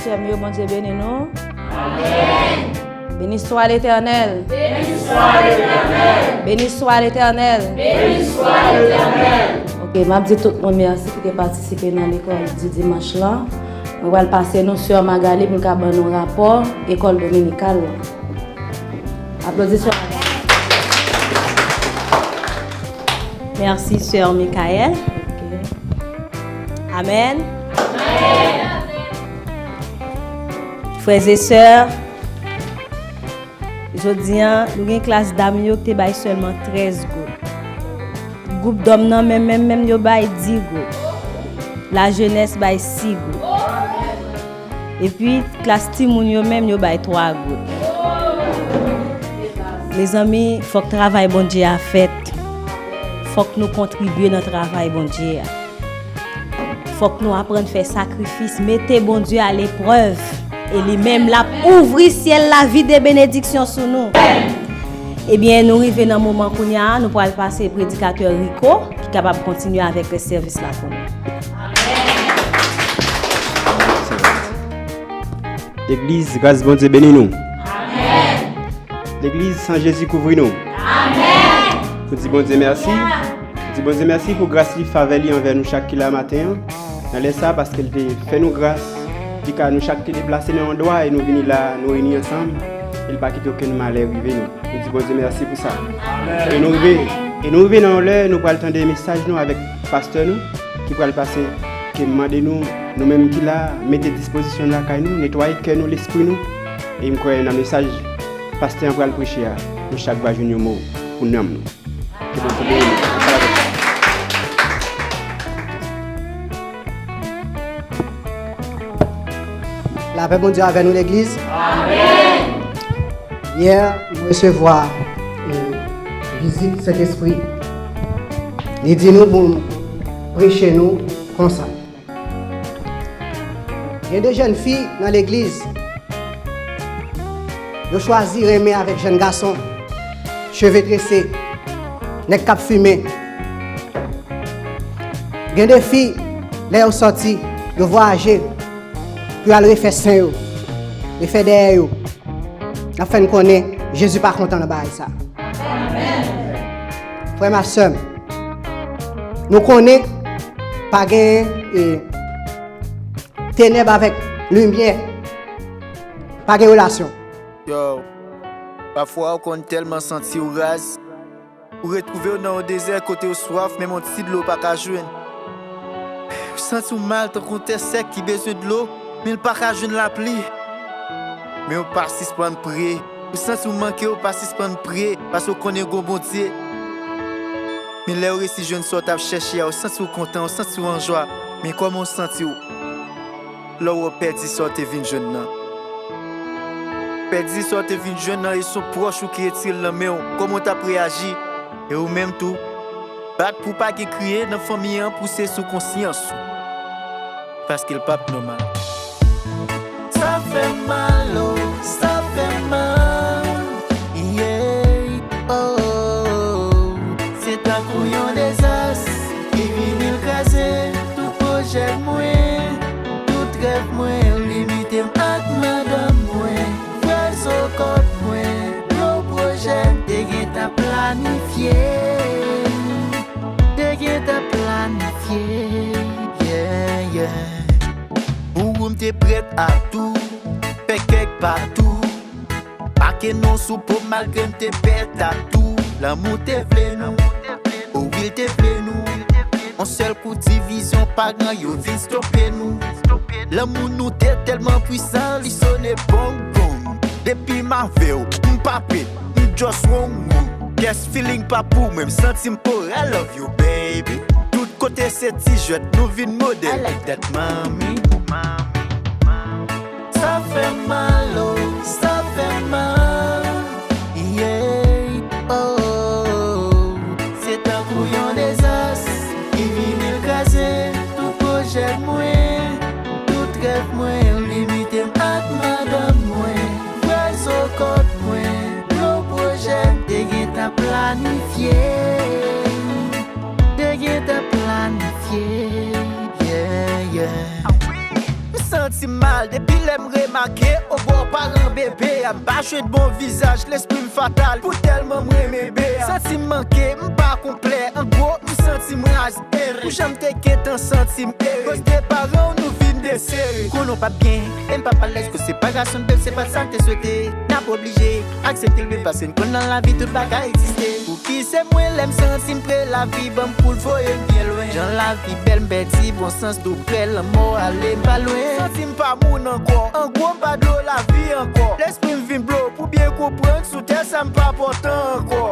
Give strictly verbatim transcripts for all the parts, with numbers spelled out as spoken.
Sè m yo, Bondye beni nou. Amèn. Béni soit l'Éternel. Béni soit l'Éternel. Béni soit l'Éternel. Béni soit l'Éternel. Ok, m ap di tout moun mèsi ki te patisipe nan lekòl di dimanch lan. Mwen pral pase nou sè Magali pou l ka ban nou rapò ekòl dominikal lan. Aplodisman. Mèsi sè Michael. Ok. Amèn. Frè e sè, jodi a, nou gen klas dam yo ki te bay sèlman trèz goud. Gwoup dòm nan menm, menm, menm, yo bay dis goud. Lajenès bay sis goud. Epi, klas timoun yo menm, yo bay twa goud. Mezanmi, fòk travay Bondye a fèt. Fòk nou kontribye nan travay Bondye a. Fòk nou aprann fè sakrifis, mete Bondye a leprèv. E li menm l ap ouvri syèl la, vide benediksyon sou nou. Ebyen, nou rive nan moman kounye a, nou pral pase predikatè Rico, ki kapab kontinye avèk rès sèvis la pou nou. Legliz, gras Bondye beni nou. Legliz, san Jezi kouvri nou. Amèn. Nou di Bondye mèsi. Nou di Bondye mèsi pou gras li, favè li anvè nou chak ki la maten an. Nan lè sa, paske l te fè nou gras, li ka nou chak te deplase nan yon dwa e nou vini la, nou reyini ansanm. E l pa kite okenn malè rive nou. Nou di Bondye mèsi pou sa. E nou rive, e nou rive nan yon lè, nou pral tande mesaj nou avèk pastè nou, ki pral pase, ke m mande nou, nou menm ki la, mete dispozisyon lakay nou, netwaye kè nou, lespri nou. E m kwè nan mesaj pastè an pral preche a, nou chak va jwenn yon mo pou nanm nou. Ke Bondye beni nou. Lapè Bondye avè nou, legliz. Amèn. Yè, nou resevwa, e, vizit Sentespri. Li di nou pou preche nou konsa. Gen de jèn fi nan legliz. Yo chwazi renmen avèk jèn gason, cheve trese, nèg k ap fimen. Gen de fi, lè yo sòti, yo vwayaje pou y al refè sen yo, refè dèyè yo. N ap fè n konnen Jezi pa kontan nan bagay sa. Frè m ak sè m, nou konnen pa gen, e, tenèb avèk limyè. Pa gen relasyon. Yo, pafwa ou konn tèlman santi w raz, ou retwouve w nan yon dezè kote w swaf, menm yon ti dlo w pa ka jwenn. Ou santi w mal tankou yon tè sèk ki bezwen dlo, men l pa ka jwenn lapli. Men w pa sispann priye. Ou santi w manke, w pa sispann priye, paske w konnen gen yon Bondye. Men lè w resi jwenn sa w t ap chèche a, w santi w kontan, w santi w an jwa. Men kòman w santi w lè w wè w pèdi sa w te vin jwenn nan? Pèdi sa w te vin jwenn nan e se yon pwòch ou ki retire l nan men w. Kòman w t ap reyaji? E ou menm tou, bat pou w pa gen kriye nan fanmi an pou se sou konsyans ou. Paske l p ap nòmal. Sa fè m mal, oh, sa fè m mal. Yeah, oh, oh, oh. Se tankou yon dezas ki vini l kraze tout pwojè mwen, tout rèv mwen, limite m ak madanm mwen, pral sou kont mwen, gwo pwojè m te gentan planifye, te gentan planifye, yeah, yeah. Pou ou m te prèt a tou, fè kèk pa tou. Make non sou po malgre m te pè tatou. Lanmou te vle nou, oh wi l te vle nou. On sèl kou divizyon pa gen yo vin stope nou. Lanmou nou te tèlman pwisan li sone bong bong. Depi m avè w, m pa pe, m just wrong wrong. Guess feeling pa pou mwen, m santi m poor, I love you baby. Tout kote se ti jwèt, nou vin modèl. I like that, mami. Sa fè m mal, oh, sa fè m mal. Yeah, oh, oh, oh. Se tankou yon dezas ki vini l kraze tout pwojè mwen, tout rèv mwen, limite m ak madanm mwen, pral sou kont mwen, gwo pwojè m te gentan planifye, te gentan planifye, yeah, yeah. M santi Santi m mal depi lè m remake, o bò paran bebe a. M pa jwe bon vizaj, lespri m fatal, pou tèlman m renmen be a. Santi m manke, m pa konplè, an gwo, m santi m raz. Ere. Pou jan m te gentan santi m ere. Koz de paran w nou vin desere. Konnen w p ap byen, e m p ap alèz, koz se pa gason m te, se pa sa m te swete. N ap oblije aksepte l vre, paske n konn nan lavi tout bagay egziste. Pouki se mwen lè m santi m pre, lavi ban m kou l voye m byen lwen. Jan lavi bèl, m pèdi bon sans, tou prè lanmò ale m pa lwen. Santi m pa moun ankò, an gwo m pa dlo lavi ankò. Lespri m vin blo, pou byen konprann sou tè sa m pa pòtan ankò.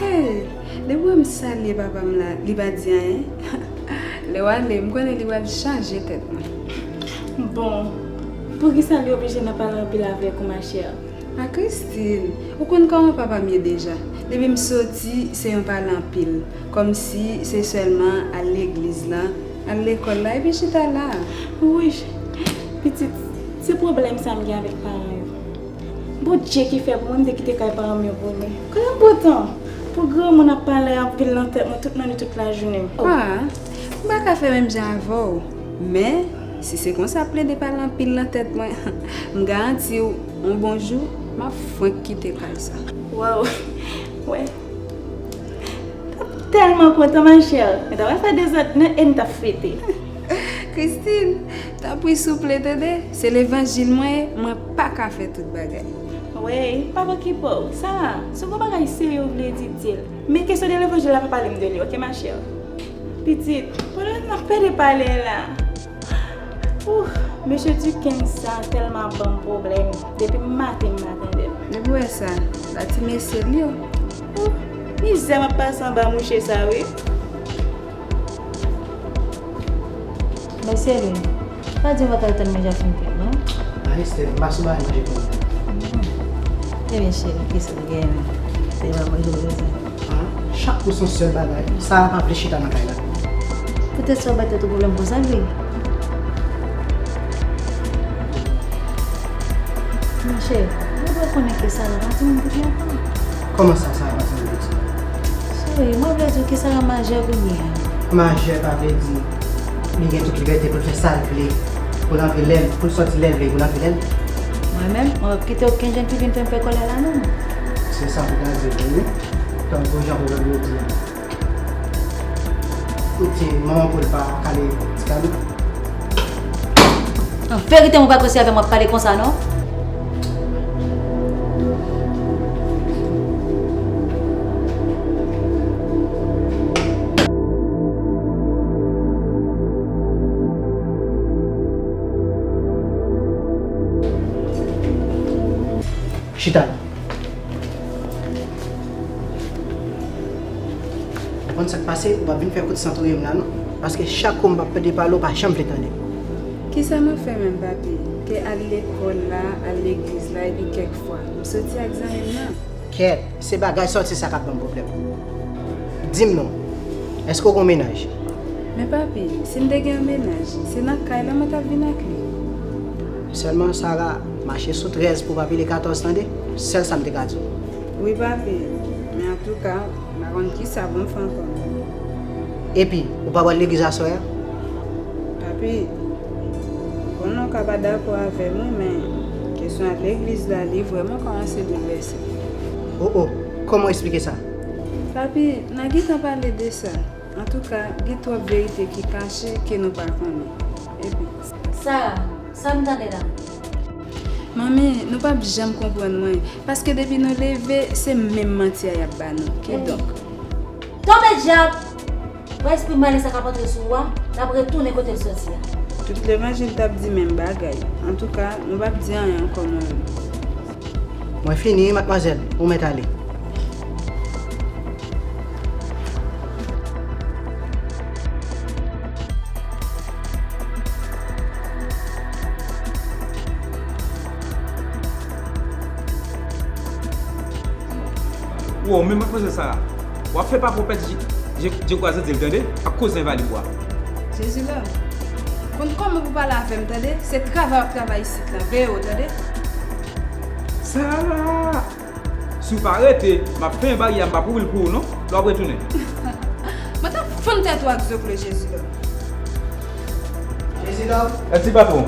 Hey, depi w wè m salye papa m la, li pa di anyen. Lè w ale, m konnen li pral chaje tèt mwen. Bon, poukisa li oblije nan pale anpil avèk ou, ma chère? A Christine, ou konn kòman papa m ye deja. Depi m soti, se yon pale anpil. Kòmsi se sèlman al legliz la, al lekòl la, epi chita la. Wi, pitit, se pwoblèm sa m gen avèk paran yo. Bondye ki fè pou mwen, m te kite kay paran m yo bonè. Kote m pran tan pou granmoun ap pale anpil nan tèt mwen tout lannwit, tout lajounen. Oh. Ah, m pa ka fè menm jan avè w. Men, si se konsa plede pale anpil nan tèt mwen, m garanti w, yon bon jou, m ap fwenk kite kay sa. Waw. Wè. M tèlman kontan, ma chère. Nou ta pral fè dezòd nan e n t ap fete. Christine, tanpri souple, tande. Se levanjil mwen ye, mwen pa ka fè tout bagay. Wi, pa okipe w. Sa, si w gen bagay serye w vle di, di l. Men kesyon de levanjil la, pa pale m de li, oke, ma chère? Pitit, pandan n ap pede pale la. Ouh, mesye Duquesne sa tèlman ap ban m pwoblèm. Depi maten m pa tande l. Depi w wè sa, la ti mesye l yo. Ouh, mizè m ap pase anba mouche sa wi. Mesye Lin, pa di m pa t al tann manje a fin fèt non. A Esther, m pa sou bagay manje pou mwen. Ebyen cheri, kisa w genyen menm? Se pa manje w bezwen. Ah, chak kou se yon sèl bagay. Sara pa vle chita nan kay la. Poutèt sa w bay tèt ou pwoblèm konsa, Lin? Monchè, ou dwe konnen ke Sara pa timoun piti ankò. Kòman sa, Sara pa timoun piti? Cheri, mwen vle di w ke Sara majè kounye a. Majè pa vle di li gen tout libète pou l fè sa l vle, pou l antre lè l, pou l sòti lè l vle, pou l antre lè l. Mwen menm, mwen p ap kite okenn jènfi vin fè m fè kòlè la non. Se sa pou ta di vre wi. Tankou jan pwovèb yo di a. Kote manman poul pa kale ti kado. An verite, mwen pa kwe se avè m w ap pale konsa non. Chita la. Ou konn sa k pase, ou p ap vin fè kout san touye m la non. Paske chak kou m p ap pede pale, ou pa janm vle tande m. Kisa mwen fè menm, papi? Ke al lekòl la, al legliz la, epi kèk fwa, m soti ak zanmi m nan. Kèt, se bagay sòti sa k ap ban m pwoblèm. Di m non, èske w gen yon mennaj? Men papi, si m te gen yon mennaj, se nan kay la mwen t ap vin ak li. Sèlman Sara, mache sou trèz pou w pa pile katòz tande, sèl sa m te ka di w. Wi papi, men antouka, m pa konn kisa pou m fè ankò non. Epi, ou pa pral legliz aswè a? Papi, m konnen w ka pa dakò avè m wi, men kesyon al legliz la, li vrèman kòmanse boulvèse m. O o, kòman w eksplike sa? Papi, n a gentan pale de sa. Antouka, gen twòp verite ki kache ke nou pa konnen. Epi. Sara, sa m tande la? Manmi, nou p ap janm konprann mwen, paske depi nou leve, se menm manti a y ap ba nou. Kidonk. Tonbe dyab! Wè espri malè sa k ap antre sou ou a, l ap retounen kote l soti a. Tout levanjil t ap di menm bagay. Antouka, nou p ap di anyen ankò mwen menm. Mwen fini wi, madmwazèl, ou mèt ale. Bon, men madmwazèl Sara, w ap fè patwon pèdi je, je, je kwaze di l, tande, ak koze envalid ou a. Jezi love, konn kòman pou pale avè m, tande? Se travay w ap travay isit la, veye w, tande? Sara! Si w pa rete, m ap fèmen baryè a, m p ap ouvri l pou ou non, lè w ap retounen. Mwen t ap fann tèt ou ak zoklo, Jezi love. Jezi love. Mèsi patwon.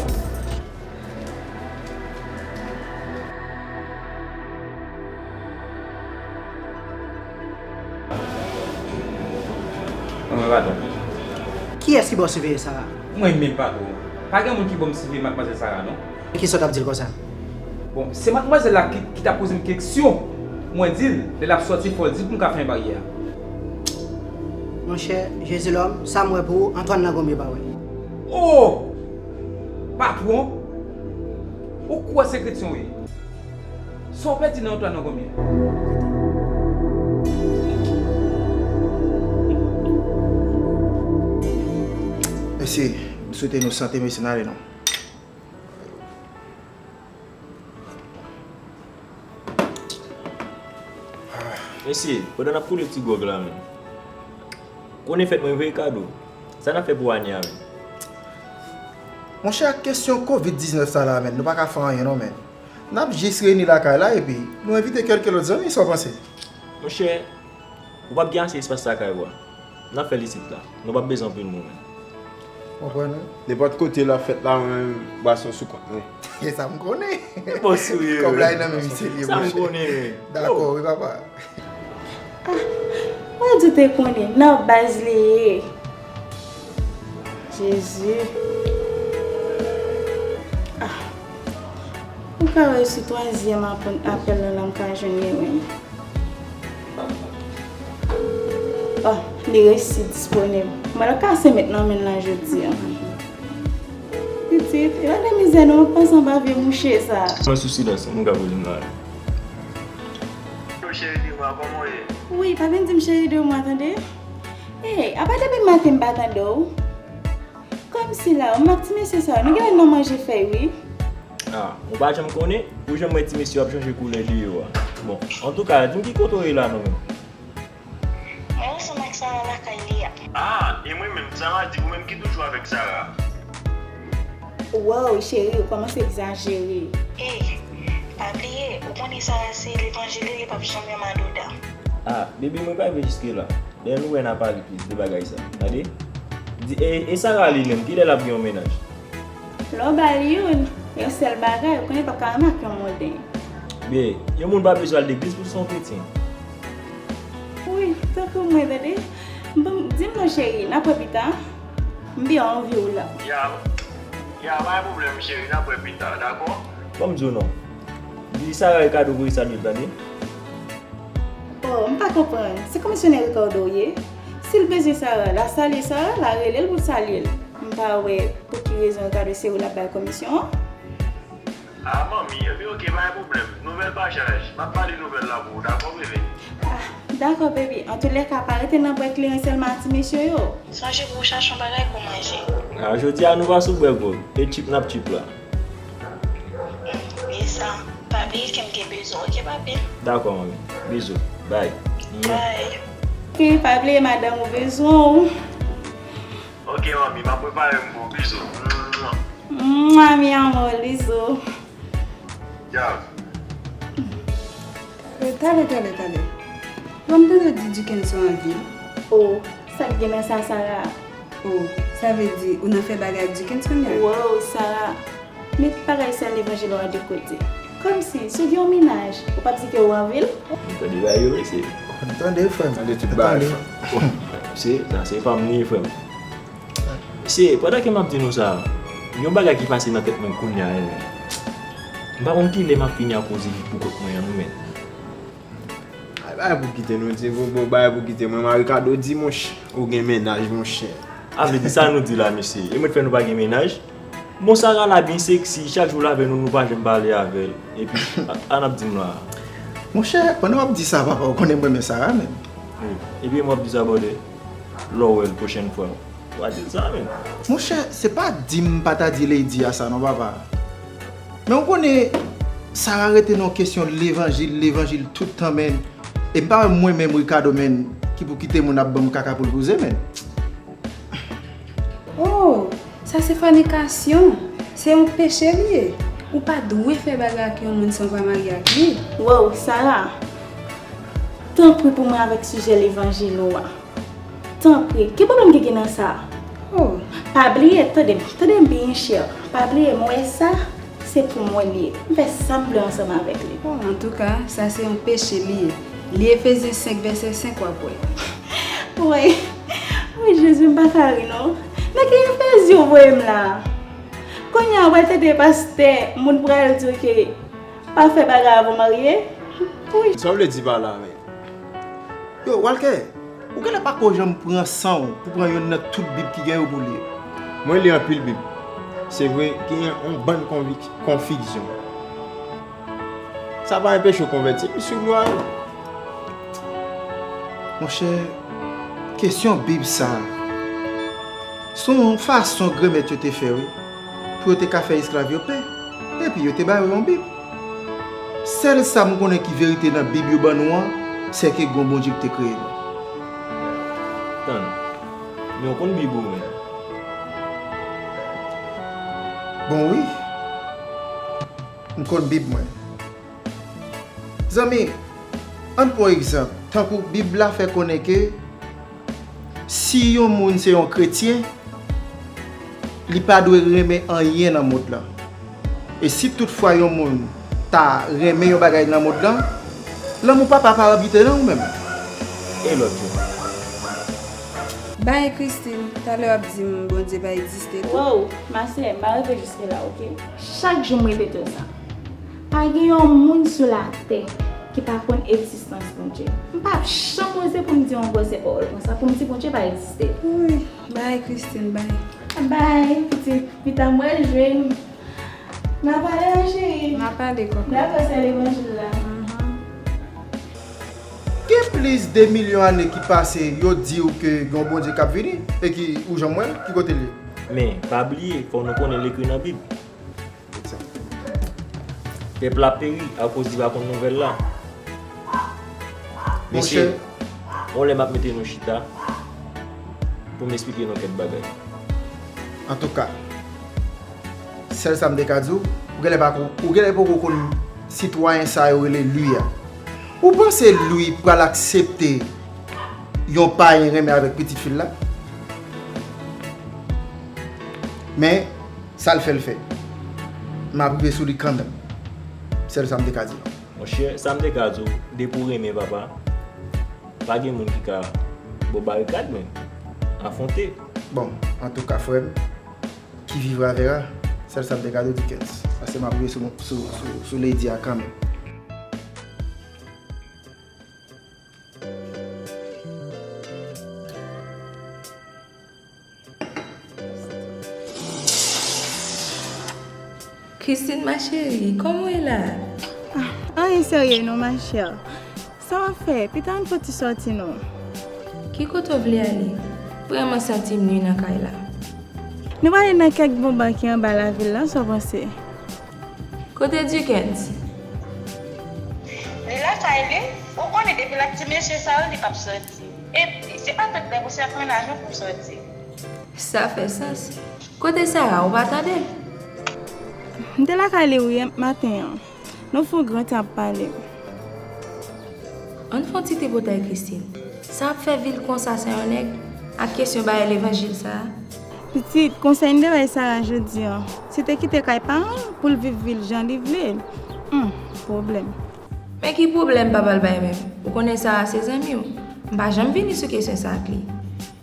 Mwen, patwon. Kiyès ki ba w siveye Sara? Mwen menm, patwon. Pa gen moun ki ban m siveye madmwazèl Sara non. Kisa w t ap di l konsa? Bon, se madmwazèl la ki, ki t ap poze m keksyon. Mwen di l, lè l ap sòti, fò l di l pou m ka fèmen baryè a. Monchè, Jezi love, sa m wè pou ou, Antoine Lagomye pa wè l. Oh! Patwon, ou kwè se kretyen w ye? Sa w pèdi nan Antoine Lagomye? Mesye, m swete nou sante, mesye, n ale non. Mesye, pandan n ap koule ti gwòg la menm, konnen fèt mwen veye kado. Sa n ap fè pou ane a menm? Monchè, ak kesyon kovid diznèf sa la menm, nou pa ka fè anyen non menm. N ap jis reyini lakay la epi nou envite kèlke lòt zanmi, sa w panse? Monchè, ou p ap gen ase espas lakay ou a. N ap fè l isit la. Nou p ap bezwen anpil moun menm. Konprann wi. Nenpòt kote l ap fèt la, mwen menm, bwason sou kont mwen. E sa m konnen. Bon, serye. Kòb la e nan men misye li ye, monchè. Sa m konnen wi. Dakò wi, papa. Ah, mwen di w te konnen, nan baz li ye. Jezi. Ah. Ou ka wè sou twazyèm apèl, apèl lan la m ka jwenn li wi. Oh, li resi disponib. Mwen l kase met nan men l la jodi a. Pitit, e pa de mizè non, w ap pase anba vye mouche sa. Mwen sou silans, m ka voye m la. Yo, cheri de mwa, kòman w ye? Wi, pa vin di m cheri de mwa, tande? Ey, apa depi maten m pa tande w? Kòmsi la, ou m ak ti mesye sa yo, nou genlè nan manje fèy wi. Ah, ou pa janm konnen, ou janm wè ti mesye yo ap chanje koulè deyò a. Bon, antouka, di m ki kote w ye la non menm? Mwen ansanm ak Sara lakay li a. Ah, e mwen menm, Sara di ou menm ki toujou avèk Sara. Wow, cheri, ou kòmanse egzajere. Ey, pa bliye, ou konnen Sara se levanjil li, li p ap janm yon madouda. Ah, bebe, mwen pa rive jiske la. Lè nou wè n a pale plis de bagay sa. Tande? Di, e, e Sara li menm, kilè l ap gen yon mennaj? Lè w ba l youn, yon sèl bagay, ou konnen l p ap ka renmen ak yon monden. Byen, yon moun pa bezwen al legliz pou l se yon kretyen. Wi, tankou mwen, tande. Bon, di m non, cheri, n ap wè pita. M byen anvi w la. Ya, ya, pa gen pwoblèm, cheri, n ap wè pita, dakò? Ban m di w non. Di Sara e kado voye salye l, tande? Oh, m pa konprann. Se komisyonè Ricardo w ye? Si l bezwen Sara, l a salye Sara, l a rele l pou l salye l. M pa wè pou ki rezon Ricardo se ou l ap bay komisyon an. Ah, manmi, ebyen oke, pa gen pwoblèm. Nouvèl pa chaj. M ap pale nouvèl la pou ou, dakò, bebe? Ah, dakò, baby. Antoulèka, pa rete nan bwè kleren sèlman ak ti mesye yo. Sonje pou w chache yon bagay pou w manje. Ah, jodi a nou pa sou bwè gwòg. E tchip n ap tchip la. Bliye sa. Pa bliye ke m gen bezwen w, oke, papi? Dakò, manmi. Bizou. Bye. Bye. Oke, pa bliye madanm ou bezwen w. Oke, manmi, m ap prepare m pou w. Bizou. Mwa, mi amor, bizou. Dyav. Talè, talè, talè. Bon, m tande w di Duckens ou anvi. Oh, sa k gen nan sa, Sara? Oh, sa vle di ou nan fè bagay ak Duckens kounye a? Wow, Sara. Men bagay sa levanjil ou a de kote. Kòmsi, si w gen yon mennaj, ou p ap di ke ou anvi l? Tande bagay yo, mesye. Tande, frè m. Tande tout bagay, frè m. Mesye, sa se fanm li ye, frè m. Mesye, pandan ke m ap di nou sa, yon bagay ki pase nan tèt mwen kounye a, men. M pa konn kilè m ap fini ak koze vi pou kont mwen an, non, men. Ay, bagay pou kite nou di, bon, bon, bagay pou kite mwen. Marikado di, monchè, ou gen mennaj, monchè. A vle di sa nou di la, mesye? E mwen t fè nou pa gen mennaj? Bon, Sara la byen seksi, chak jou l avè nou, nou pa janm pale avè l. Epi, a, a n ap di m la. Monchè, pandan w ap di sa, papa, ou konnen m renmen Sara menm. Wi. Epi, m ap di sa, brother, lè w wè l pwochèn fwa. Ou pa di l sa menm. Monchè, se pa di m pa ta di Lady a sa non, papa. Men ou konnen, Sara rete nan kesyon levanjil, levanjil tout tan, men. E m pa wè mwen menm Ricardo, menn, ki pou kite moun ap ban m kaka pou l bouze, menn. Oh, sa se fònikasyon. Se yon peche li ye. Ou pa dwe fè bagay ak yon moun san w pa marye ak li. Wow, Sarah, tanpri pou mwen avèk sijè levanjil ou a. Tanpri, ki pwoblèm ki gen nan sa? Oh, Pa bliye, tande m, tande m byen chè. Pa bliye, mwen sa, se pou mwen li ye. M fè sa m vle ansanm avèk li. Oh, antouka, sa se yon peche li ye. Li Efezyen senk vèsè senk w ap wè. Woy, woy Jezi, m pa ka ri non. Nan ki Efezyen w voye m la? Kounye a w al tande pastè, moun pral di w ke pa fè bagay avan w marye? Woy. Sa w vle di pa la menm? Yo, Walker, ou genlè pa ko janm pran san w pou pran youn nan tout Bib ki gen yo pou w li yo. Mwen li anpil Bib. Se vre, genyen yon bann konvik- konfizyon. Sa pa enpeche w konvèti, li swiv lwa yo. Monchè, kesyon Bib sa a, se yon fason granmèt yo te fè, wi, pou yo te ka fè esklav yo pè, epi yo te ba yo yon Bib. Sèl sa m konnen ki verite nan Bib yo ban nou an, sèke gon Bondye ki te kreye nou. Tann, men w konn Bib ou menm? Bon, wi. M konn Bib mwen. Zanmi, ann pran egzanp, tankou Bib la fè konnen ke si yon moun se yon kretyen, li pa dwe renmen anyen nan mond lan. E si toutfwa yon moun ta renmen yon bagay nan mond lan, lanmou Papa pa abite nan ou menm. E lòt yo? Bay Christine, talè w ap di m Bondye pa egziste tou. Wow, ma sè, m pa rive jiske la, oke? Chak jou m repete w sa. Pa gen yon moun sou latè ki pa konn egzistans Bondye. M p ap janm oze pou m di yon gwosè pawòl konsa, pou m di Bondye pa egziste. Wi, bay Christine, bay. Bay, pitit, pita m pral jwe. N a pale, ma cheri. N a pale, kòkòt. Dakò, sè levanjil la. Gen plis de milyon ane ki pase, yo di w ke gen yon Bondye k ap vini, e ki ou janm wè l, ki kote l ye? Men, pa bliye, fò nou konnen l ekri nan Bib. Pèp la peri akoz li pa konn nouvèl la. Mesye, yon lè m ap mete nou chita pou m esplike nou kèk bagay. Antouka, sèl sa m te ka di w, ou genlè pa ko- ou genlè poko konn sitwayen sa yo rele Louis a. Ou panse Louis pral aksepte yon payen renmen avèk pitit fi l la? Men, sa l fè, l fè. M ap rive sou li kanmenm. Sèl sa m te ka di nou. Monchè, sa m te ka di w, depi w renmen papa, pa gen moun ki ka ba w barikad, men afwonte. Bon, antouka, frè m, qui vivra verra, sèl sa m te ka di w, Dickens. Paske m ap rive sou, sou, sou, sou Lady a kanmenm. Christine, ma chérie, kòman w ye la? Ah, anyen serye non, ma chère. Sa w ap fè? Pita ann fon ti sòti non. Ki kote w vle ale? Vrèman santi m nwi nan kay la. Nou prale nan kèk bon ba ki anba lavil la, sa w panse? Kote Dickens? Li lakay li, ou konnen depi l ak ti mesye sa yo li p ap sòti. Epi, se pa tout lè pou se ak mennaj ou pou w sòti. Sa fè sans. Kote Sarah, ou pa tande l? M te lakay li wi yè maten an. Nou fè yon gran tan ap pale. Ann fè yon ti tripotay, Christine. Sa ap fè vil konsa san yon nèg ak kesyon bagay levanjil sa a? Pitit, konsèy m te bay Sarah jodi an, se te kite kay paran l pou l viv vil jan li vle. Hum, pwoblèm. Men ki pwoblèm papa l bay menm? Ou konnen Sarah se zanmi w. M pa janm vini sou kesyon sa ak li.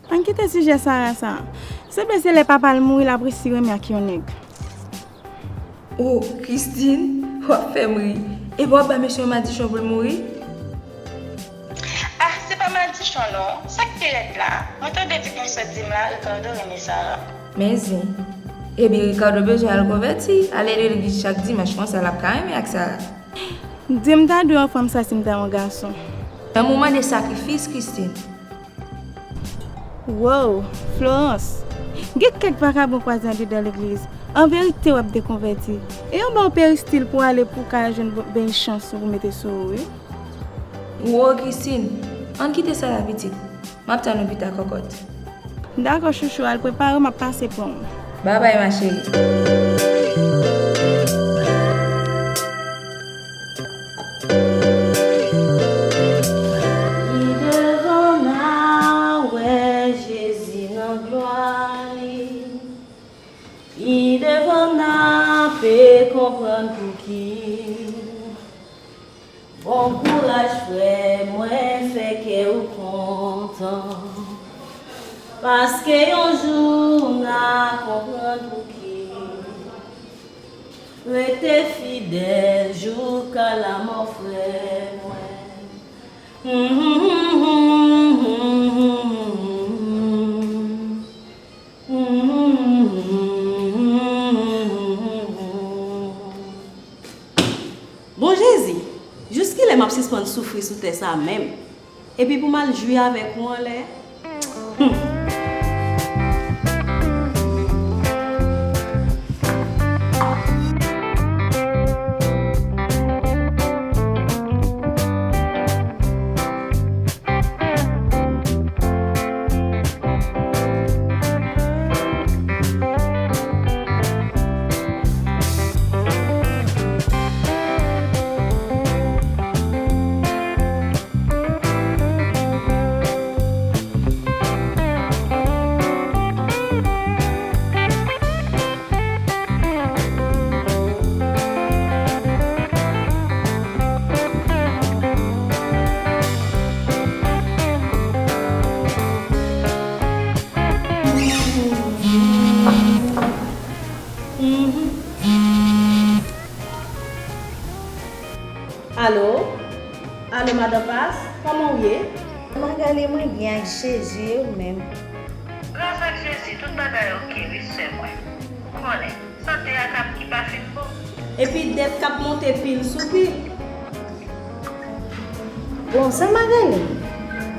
Ann kite sijè Sarah sa. Sanble se lè papa l mouri l ap resi renmen ak yon nèg. Oh, Christine, w ap fè m ri. Epi w ap ba mesye yon madichon pou l mouri? Ah, se pa madichon non. Sa k te rèd la? Mwen tande di konsa di m la, Ricardo renmen Sarah. Men zen. Epi Ricardo bezwen al konvèti, ale legliz chak dimanch konsa l ap ka renmen ak Sarah. Di m ta dwe yon fanm sa si m ta yon gason. Lanmou mande sakrifis, Christine. Wow, Florence! Gen kèk vakabon kwaze andedan legliz. An verite, w ap dekonvèti. E yo ba w peristil pou w ale pou w ka jwenn beny chans ou pou mete sou ou, wi. Ou Augustine, ann kite sa la pitit. M ap tann ou pita kòkòt. Dakò chouchou, al prepare, m ap pase pran w. Babay ma chérie. Li devan n a wè Jezi nan glwa li. Li devan n a pe konprann pouki. Bon kouraj frè mwen, fè kè w kontan. Paske yon jou n a konprann pouki. Rete fidèl jouka lamò frè mwen. Bon Jezi, jiskilè m ap sispann soufri sou tè sa menm? Epi pou m al jwi avèk ou anlè? Hmm. Alo? Alo, Madan Pas, kòman w ye? Magali, mwen byen ak Jezi, e ou menm? Gras ak Jezi, tout bagay oke wi, sè mwen. Ou konnen, sante a k ap ki pa fin bon. Epi dèt k ap monte pil sou pil. Bon, sè Magali,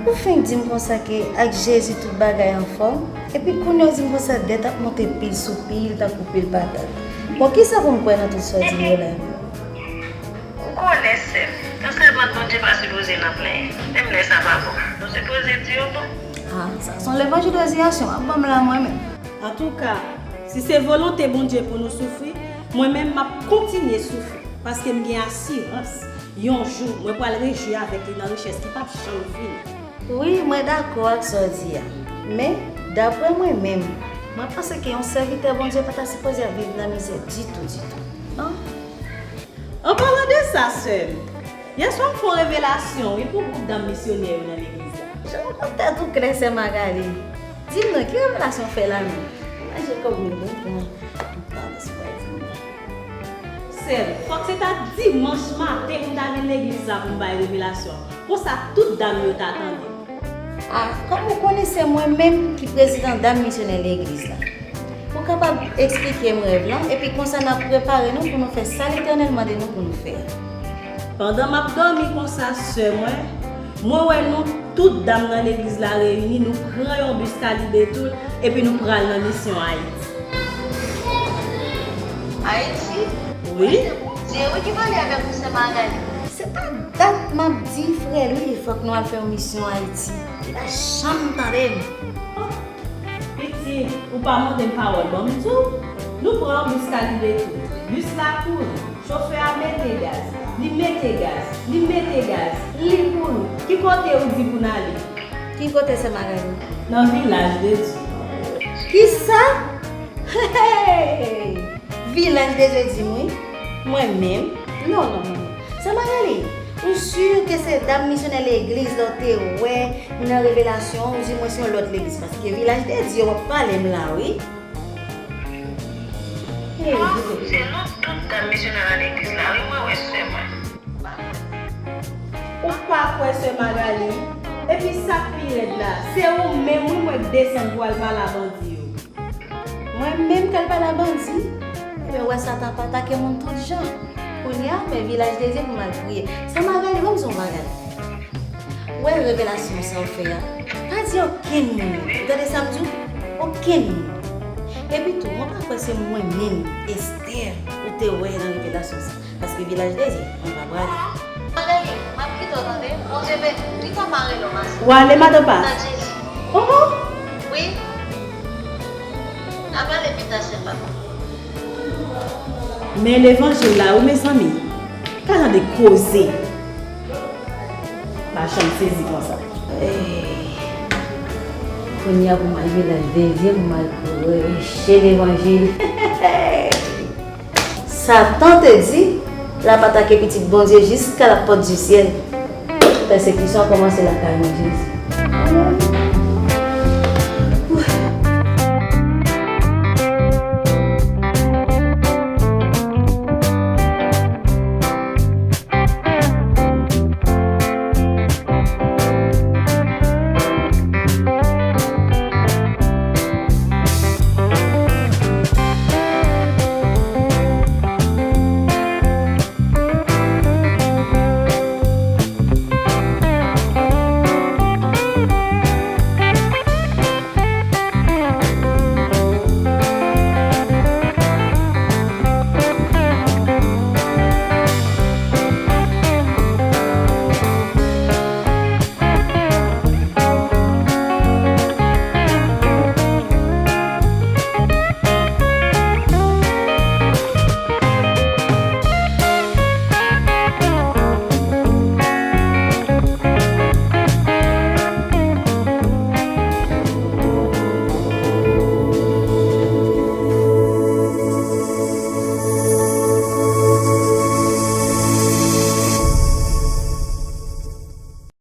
ou fenk di m konsa ke ak Jezi tout bagay anfòm, epi kounye a w di m konsa dèt ap monte pil sou pil tankou pil patat. Bon, kisa pou m kwè nan tout sa w di m yo la? Ou konnen, sè m, nan sèvant Bondye pa sipoze nan plenyen. Menm lè sa pa bon, nou sipoze di yo bon. Ah, sa se yon levanjil reziyasyon w ap ban m la mwen menm. Antouka, si se volonte Bondye pou nou soufri, mwen menm m ap kontinye soufri, paske m gen asirans, yon jou, mwen pral rejwi avèk li nan richès ki p ap janm fini. Wi, mwen dakò ak sa w di a. Men, daprè mwen menm, mwen panse ke yon sèvitè Bondye pa ta sipoze ap viv nan mizè ditou, ditou. Non. An palan de sa, sè m, yèswa m fè yon revelasyon, wi, pou gwoup dam misyonè yo nan legliz la. Jan w konn tèt ou klè, sè Magali. Di m non, ki revelasyon w fè la menm? Manje kòb mwen bon pou mwen. M pa resevwa di m. Sè m, fòk se ta dimanch maten pou m ta vin legliz la pou m bay revelasyon an. Konsa tout dam yo ta tande. Ah, kòm ou konnen se mwen menm ki prezidan dam misyonè legliz la. Ou kapab eksplike m rèv lan, epi konsa n ap prepare nou pou nou fè sa Letènèl mande nou pou nou fè a. Pandan m ap dòmi konsa, sè mwen, mwen wè nou tout dam nan legliz la reyini, nou pran yon bis Kalibetoul, epi nou pral nan misyon Ayiti. Ayiti? Wi. Se Bondye, wi, ki pale avèk ou, sè Magali. Se pa dat m ap di frè Lwi fòk nou al fè yon misyon Ayiti. Li pa janm tande m. Pitit, ou pa mande m pawòl, ban m di w. Nou pran yon bis Kalibetoul. Bis la kouri. Chofè a mete gaz. Li mete gaz. Li mete gaz. Li kouri. Ki kote ou di pou n ale? Ki kote, sè Magali? Nan Vilaj de Dye. Kisa? Hey! Vilaj de Dye di m wi. Mwen menm? Non, non, non, non. Sè Magali, ou si ke se dam misyonè legliz la w te wè nan revelasyon, oudimwen se yon lòt legliz? Paske Vilaj de Dye w ap pale m la, wi. Hey, non, se nou tout dam misyonè nan legliz la, wi, mwen wè sè mwen. Ou pa kwè sè Magali? Epi sa k pi rèd la, se ou menm wi mwen k desann pou al pale a bandi yo. Mwen menm k al pale a bandi? Ebyen, w wè Satan ap atake moun tout jan. Kounye a, men Vilaj de Dye pou m al priye. Sè Magali, ban m di w yon bagay. Ou wè revelasyon sa w fè a? Pa di okenn moun. Ou tande sa m di w? Okenn moun. Epi tou, mwen pa kwè se mwen menm, Esther, ou te wè nan revelasyon sa. Paske Vilaj de Dye, mwen pa prale. Magali, m ap kite Tande, Bondye beni. Pita m a rele w mache. W ale, madan pa. Nan Jezi. Oh, oh. Wi. N ap rele pita, sè pa. Men levanjil la wi, mezanmi. Ka jan de koze. M pa janm sezi konsa. Kounye a pou m al jwe laj devyen, pou m al preche levanjil. Satan te di l ap atake pitit Bondye jiska lapòt di syèl. Pèsekisyon an kòmanse lakay mwen, Jezi.